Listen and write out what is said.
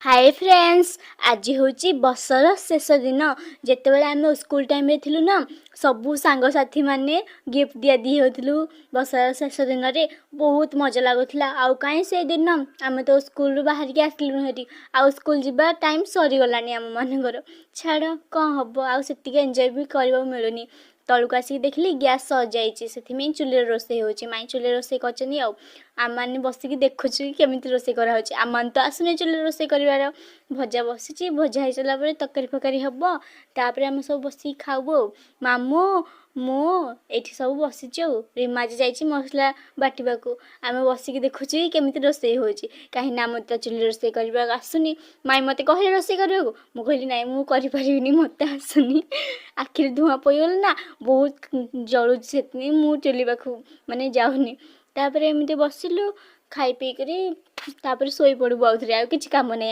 ହାଏ friends, ଆଜି ହେଉଛି ବର୍ଷର ଶେଷ ଦିନ। ଯେତେବେଳେ ଆମେ ସ୍କୁଲ ଟାଇମ୍ରେ ଥିଲୁ ନା, ସବୁ ସାଙ୍ଗସାଥିମାନେ ଗିଫ୍ଟ ଦିଆଦି ହେଉଥିଲୁ ବର୍ଷର ଶେଷ ଦିନରେ। ବହୁତ ମଜା ଲାଗୁଥିଲା। ଆଉ କାହିଁ ସେ ଦିନ? ଆମେ ତ ସ୍କୁଲରୁ ବାହାରିକି ଆସିଲୁଣି ହେରି, ଆଉ ସ୍କୁଲ ଯିବା ଟାଇମ୍ ସରିଗଲାଣି ଆମମାନଙ୍କର। ଛାଡ଼, କ'ଣ ହେବ ଆଉ, ସେତିକି ଏନ୍ଜୟ ବି କରିବାକୁ ମିଳୁନି। ତଳକୁ ଆସିକି ଦେଖିଲି ଗ୍ୟାସ୍ ସରିଯାଇଛି, ସେଥିପାଇଁ ଚୁଲିରେ ରୋଷେଇ ହେଉଛି। ମାଇଁ ଚୁଲିରେ ରୋଷେଇ କରିଛନ୍ତି ଆଉ ଆମେମାନେ ବସିକି ଦେଖୁଛୁ କି କେମିତି ରୋଷେଇ କରାହେଉଛି। ଆମମାନେ ତ ଆସୁନି ଚୁଲିରେ ରୋଷେଇ କରିବାର। ଭଜା ବସିଛି, ଭଜା ହେଇସାରିଲା ପରେ ତରକାରୀ ଫରକାରୀ ହେବ, ତାପରେ ଆମେ ସବୁ ବସିକି ଖାଇବୁ। ଆଉ ମାମୁଁ, ମୁଁ ଏଇଠି ସବୁ ବସିଛୁ ଆଉ ରିମା ଆଜି ଯାଇଛି ମସଲା ବାଟିବାକୁ। ଆମେ ବସିକି ଦେଖୁଛୁ କି କେମିତି ରୋଷେଇ ହେଉଛି, କାହିଁକିନା ମୋତେ ତ ଚୁଲିରେ ରୋଷେଇ କରିବାକୁ ଆସୁନି। ମାଇଁ ମୋତେ କହିଲେ ରୋଷେଇ କରିବାକୁ, ମୁଁ କହିଲି ନାଇଁ, ମୁଁ କରିପାରିବିନି, ମୋତେ ଆସୁନି। ଆଖିରେ ଧୂଆଁ ପଡ଼ିଗଲା ନା, ବହୁତ ଜଳୁଛି, ସେଥିପାଇଁ ମୁଁ ଚୁଲି ପାଖକୁ ମାନେ ଯାଉନି। ତାପରେ ଏମିତି ବସିଲୁ, ଖାଇ ପିଇକରି ତାପରେ ଶୋଇପଡ଼ିବୁ ଆଉଥରେ, ଆଉ କିଛି କାମ ନାହିଁ।